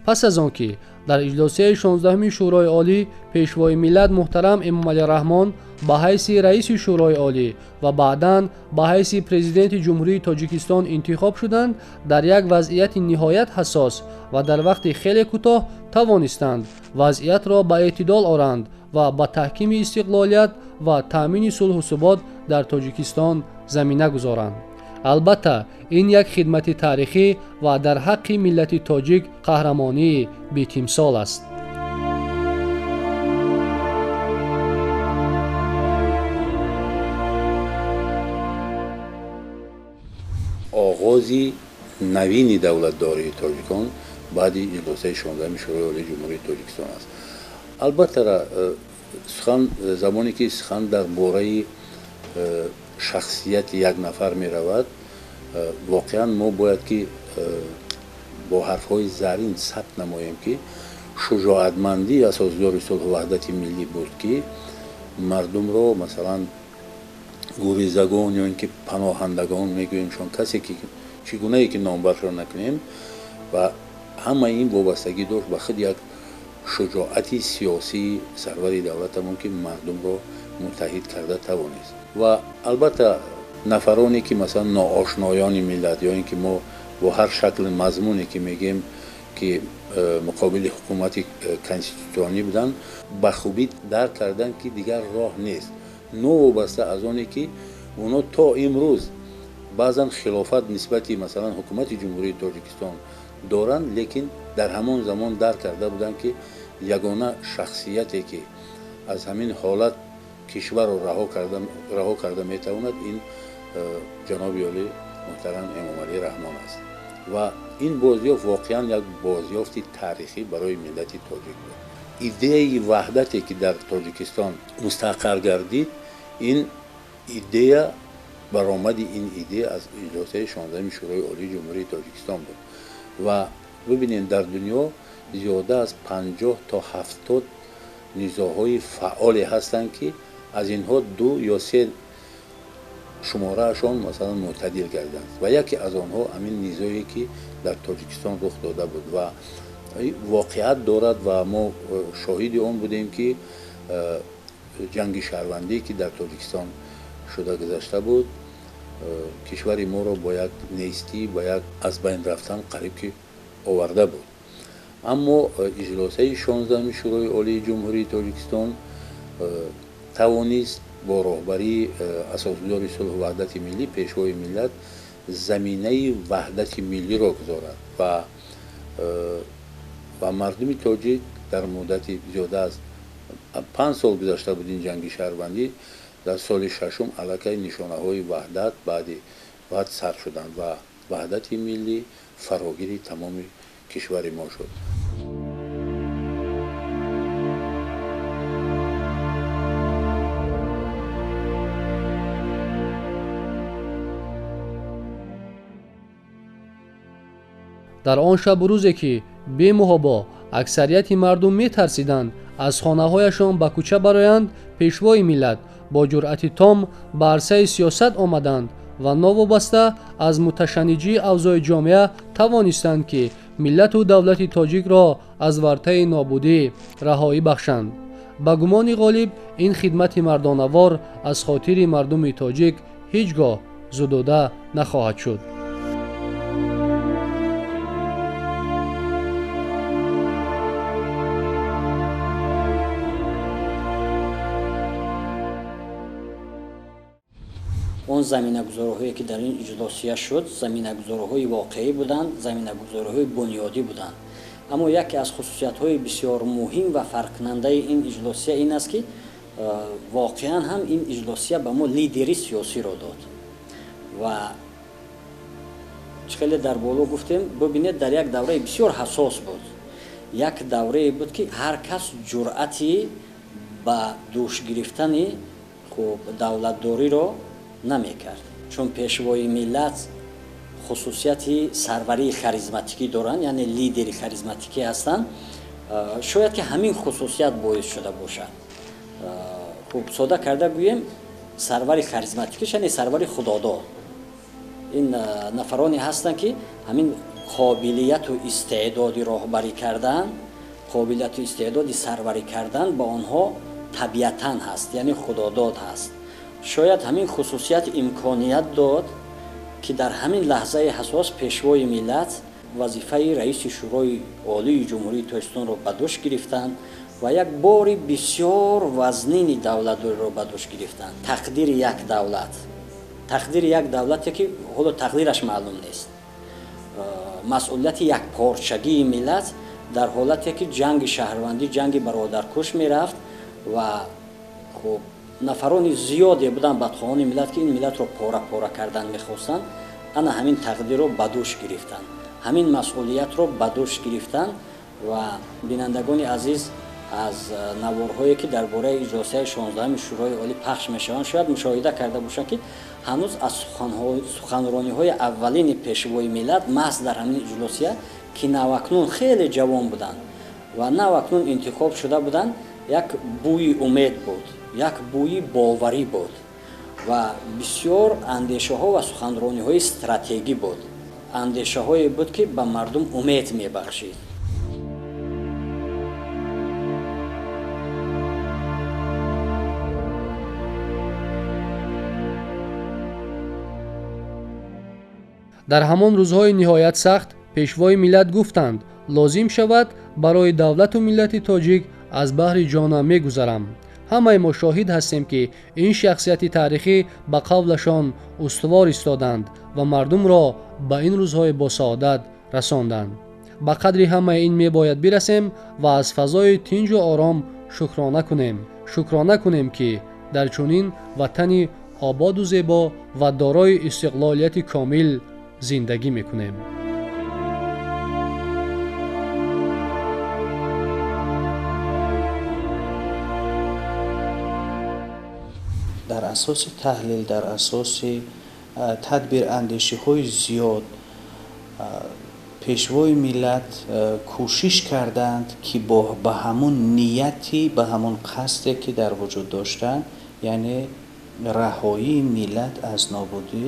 Пас аз он ки дар иҷлосияи 16-ми Шӯрои Олӣ Пешвои миллат муҳтарам Эмомалӣ Раҳмон ба ҳайси раиси Шӯрои Олӣ ва баъдан ба ҳайси Президенти Ҷумҳурии Тоҷикистон интихоб шуданд, дар як вазъияти ниҳоят ҳассос ва дар вақти хеле кӯтоҳ тавонистанд вазъиятро ба эътидол оранд ва ба таҳкими истиқлолият ва таъмини сулҳу субот дар Тоҷикистон замина гузоранд. Албатта, ин як хидмати таърихӣ ва дар ҳаққи миллати тоҷик қаҳрамонии бетимсол аст. Оғози навини давлатдории тоҷикон баъди иҷлосаи 16-ми Шӯрои Олии Ҷумҳурии Тоҷикистон аст. Албатта, сухан замоне ки сухан дар бораи шахсияти як нафар меравад, воқеан мо бояд ки бо ҳарфҳои зарин сабт намоем, ки шуҷоатмандии асосгузори сулҳу ваҳдати миллӣ буд, ки мардумро, масалан, гурезагон ё ин ки паноҳандагон мегӯемшон, касе ки чӣ гунае ки номбаршон накунем, ва ҳамаи ин вобастагӣ дошт ба худ як шуҷоати сиёсии сарвари давлатамон, ки мардумро муттаҳид карда тавонист. Ва албатта нафароне ки масалан ноошноёни миллат ё ин ки мо бо ҳар шакли мазмуне ки мегӯем ки муқобили ҳукумати конститутсионӣ буданд, ба хубӣ дарк карданд, ки дигар роҳ нест, новобаста аз оне ки оно то имрӯз баъзан хилофат нисбати масалан ҳукумати Ҷумҳурии Тоҷикистон доранд, лекин дар ҳамон замон дарк карда буданд, ки ягона шахсияте ки аз ҳамин ҳолат кишварро раҳо карда метавонад, ин ҷаноби олӣ муҳтарам Эмомалӣ Раҳмон аст. Ва ин бозёфт воқеан як бозёфти таърихӣ барои миллати тоҷик буд. Идеяи ваҳдате ки дар Тоҷикистон мустақар гардид, ин идея баромади ин идея аз иҷлосаи 16-ми Шӯрои Олии Ҷумҳурии Тоҷикистон буд. Ва бибинем, дар дунё зиёда аз 50 то 70 низоъҳои фаъоле ҳастанд, ки аз инҳо 2 ё 3 шумораашон масалан мӯътадил гарданд, ва яке аз онҳо ҳамин низое ки дар Тоҷикистон рух дода буд ва воқеат дорад, ва мо шоҳиди он будем, ки ҷанги шаҳрвандӣ ки дар Тоҷикистон шуда гузашта буд, кишвари моро бо як нестӣ, ба як аз байн рафтан қариб ки оварда буд. Аммо иҷлосаи 16-ми Шӯрои Олии Ҷумҳурии Тоҷикистон тавонист бо роҳбарии асосгузори сулҳу ваҳдати миллӣ, Пешвои миллат, заминаи ваҳдати миллиро гузорад ва мардуми тоҷик дар муддати зиёда аз 5 сол гузашта буд ин ҷанги шаҳрвандӣ, дар соли 6-ум аллакай нишонаҳои ваҳдат баъд сар шуданд ва ваҳдати миллӣ фарогири тамоми кишвари мо шуд. Дар он шабу рӯзе ки бемуҳобо аксарияти мардум метарсиданд аз хонаҳояшон ба кӯча бароянд, Пешвои миллат бо ҷуръати том ба арсаи сиёсат омаданд ва новобаста аз муташанниҷии авзои ҷомеа тавонистанд, ки миллату давлати тоҷикро аз вартаи нобудӣ раҳоӣ бахшанд. Ба гумони ғолиб, ин хидмати мардонавор аз хотири мардуми тоҷик ҳеҷ гоҳ зудуда нахоҳад шуд. Он заминагузориҳое ки дар ин иҷлосия шуд, заминагузориҳои воқеӣ буданд, заминагузориҳои бунёдӣ буданд. Аммо яке аз хусусиятҳои бисёр муҳим ва фарқкунандаи ин иҷлосия ин аст, ки воқеан ҳам ин иҷлосия ба мо лидери сиёсиро дод. Ва чӣ хеле дар боло гуфтем, бибинед, дар як давраи бисёр ҳассос буд, як даврае буд, ки ҳар кас ҷуръати ба дӯш гирифтани хуб давлатдориро намекард. Чун Пешвои миллат хусусияти сарварии харизматикӣ доранд, яъне лидери харизматикӣ ҳастанд, шояд ки ҳамин хусусият боис шуда бошад. Хуб, сода карда гӯем, сарвари харизматикиш яъне сарвари худодод. Ин нафароне ҳастанд, ки ҳамин Қобилияту истеъдоди роҳбарӣ кардан, қобилияту истеъдоди сарварӣ кардан ба онҳо табиатан ҳаст, яъне худодод ҳаст. Шояд ҳамин хусусият имконият дод, ки дар ҳамин лаҳзаи ҳассос Пешвои миллат вазифаи раиси Шӯрои Олии Ҷумҳурии Тоҷикистонро ба дӯш гирифтанд ва як бори бисёр вазнини давлатдориро ба дӯш гирифтанд. Тақдири як давлат, тақдири як давлате, ки ҳоло тақдираш маълум нест, масъулияти якпорчагии миллат дар ҳолате, ки ҷанги шаҳрвандӣ, ҷанги бародаркуш мерафт ва хуб нафарони зиёде буданд, бадхоҳони миллат, ки ин миллатро пора-пора кардан мехостанд, ана ҳамин тақдирро ба дӯш гирифтанд, ҳамин масъулиятро ба дӯш гирифтанд. Ва бинандагони азиз, аз наворҳое, ки дар бораи иҷлосияи 16-уми Шӯрои Олӣ пахш мешаванд, шояд мушоҳида карда бошанд, ки ҳанӯз аз суханрониҳои аввалини Пешвои миллат маҳз дар ҳамин иҷлосия, ки навакнун хеле ҷавон буданд ва навакнун интихоб шуда буданд, як бӯи умед буд, як бӯи боварӣ буд ва бисёр андешаҳо ва суханрониҳои стратегӣ буд, андешаҳое буд, ки ба мардум умед мебахшид. Дар ҳамон рӯзҳои ниҳоят сахт Пешвои миллат гуфтанд: лозим шавад, барои давлату миллати тоҷик аз баҳри ҷонам мегузарам. Ҳамаи мо шоҳид ҳастем, ки ин шахсияти таърихӣ ба қавлашон устувор истоданд ва мардумро ба ин рӯзҳои босаодат расонданд. Ба қадри ҳамаи ин мебояд бирасем ва аз фазои тинҷу ором шукрона кунем. Шукрона кунем, ки дар чунин ватани ободу зебо ва дорои истиқлолияти комил зиндагӣ мекунем. Дар асоси таҳлил, дар асоси тадбирандешиҳои зиёд Пешвои миллат кӯшиш карданд, ки ба ҳамун нияти, ба ҳамун қасде, ки дар вуҷуд доштанд, яъне раҳоии миллат аз нобудӣ,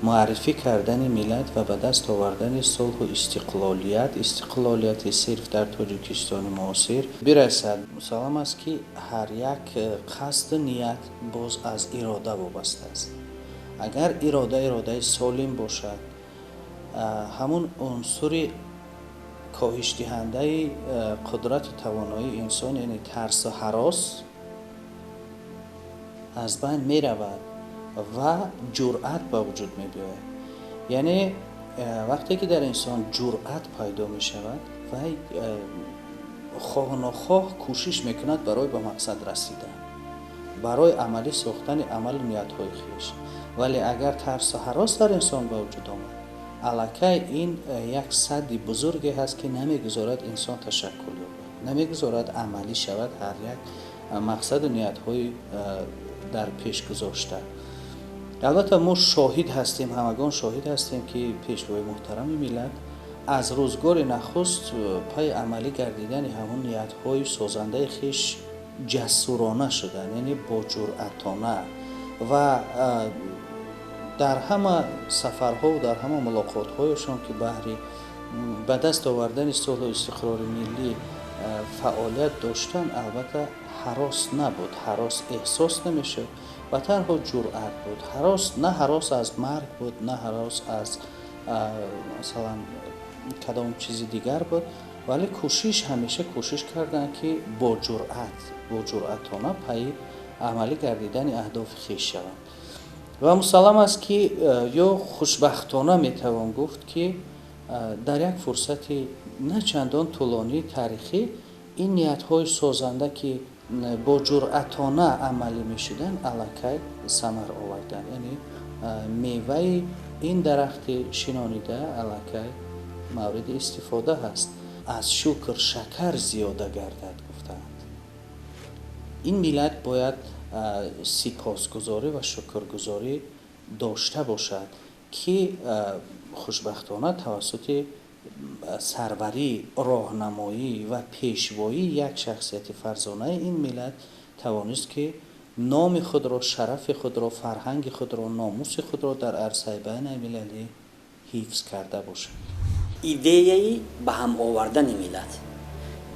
муаррифӣ кардани миллат ва ба даст овардани сулҳу истиқлолият, истиқлолияти сирф дар Тоҷикистони муосир бирасад. Мусаллам аст, ки ҳар як қасду ният боз аз ирода вобаста аст. Агар ирода иродаи солим бошад, ҳамун унсури коҳишдиҳандаи қудрату тавоноии инсон, яъне тарсу ҳарос, аз байн меравад ва ҷуръат ба вуҷуд мебиёяд. Яъне вақте ки дар инсон ҷуръат пайдо мешавад, вай хоҳу нохоҳ кӯшиш мекунад барои ба мақсад расидан, барои амалӣ сохтани амалу ниятҳои хеш. Вале агар тарсу ҳарос дар инсон ба вуҷуд омад, аллакай ин як садди бузурге ҳаст, ки намегузорад инсон ташаккул ёбад, намегузорад амалӣ шавад ҳар як мақсаду ниятҳои дар пеш гузошта. Албатта мо шоҳид ҳастем, ҳамагон шоҳид ҳастем, ки Пешвои муҳтарами миллат аз рӯзгори нахуст пайи амалӣ гардидани ҳамон ниятҳои созандаи хеш ҷасурона шуданд, яъне боҷуръатона, ва дар ҳама сафарҳову дар ҳама мулоқотҳояшон, ки баҳри ба даст овардани сулҳу истиқрори миллӣ фаъолият доштанд, албатта ҳарос набуд, ҳарос эҳсос намешуд ва танҳо ҷуръат буд. Ҳарос на ҳарос аз марг буд, на ҳарос аз масалан кадом чизи дигар буд, вале кӯшиш, ҳамеша кӯшиш карданд, ки бо ҷуръат, бо ҷуръатона пайи амалӣ гардидани аҳдофи хеш шаванд. Ва мусаллам аст, ки ё хушбахтона метавон гуфт, ки дар як фурсати на чандон тӯлонии таърихӣ ин ниятҳои созанда, ки бо ҷуръатона амалӣ мешуданд, аллакай самар оварданд. Яъне меваи ин дарахти шинонида аллакай мавриди истифода ҳаст. Аз шукр шакар зиёда гардад, гуфтаанд. Ин миллат бояд сипосгузорӣ ва шукргузорӣ дошта бошад, ки хушбахтона тавассути сарварӣ, роҳнамоӣ ва пешвоии як шахсияти фарзонаи ин миллат тавонист, ки номи худро, шарафи худро, фарҳанги худро, номуси худро дар арсаи байналмилалӣ ҳифз карда бошад. Идеяи ба ҳам овардани миллат,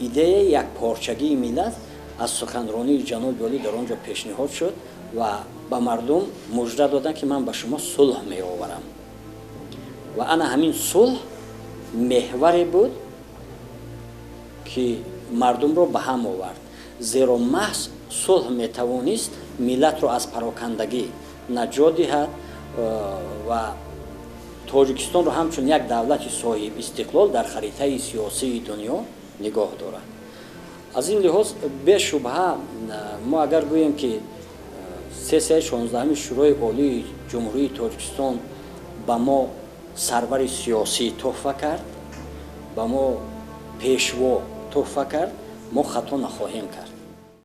идеяи якпорчагии миллат аз суханронии ҷаноби олӣ дар он ҷо пешниҳод шуд ва ба мардум мужда доданд, ки ман ба шумо сулҳ меоварам. Ва ана ҳамин сулҳ меҳваре буд, ки мардумро ба ҳам овард, зеро маҳз сулҳ метавонист миллатро аз парокандагӣ наҷот диҳад ва Тоҷикистонро ҳамчун як давлати соҳиб истиқлол дар харитаи сиёсии дунё нигоҳ дорад. Аз ин лиҳоз, бешубҳа, мо агар гӯем, ки сессияи 16-уми Шӯрои Олии Ҷумҳурии Тоҷикистон ба мо сарвари сиёсӣ тӯҳфа кард, ба мо пешво тӯҳфа кард, мо хато нахоҳем кард.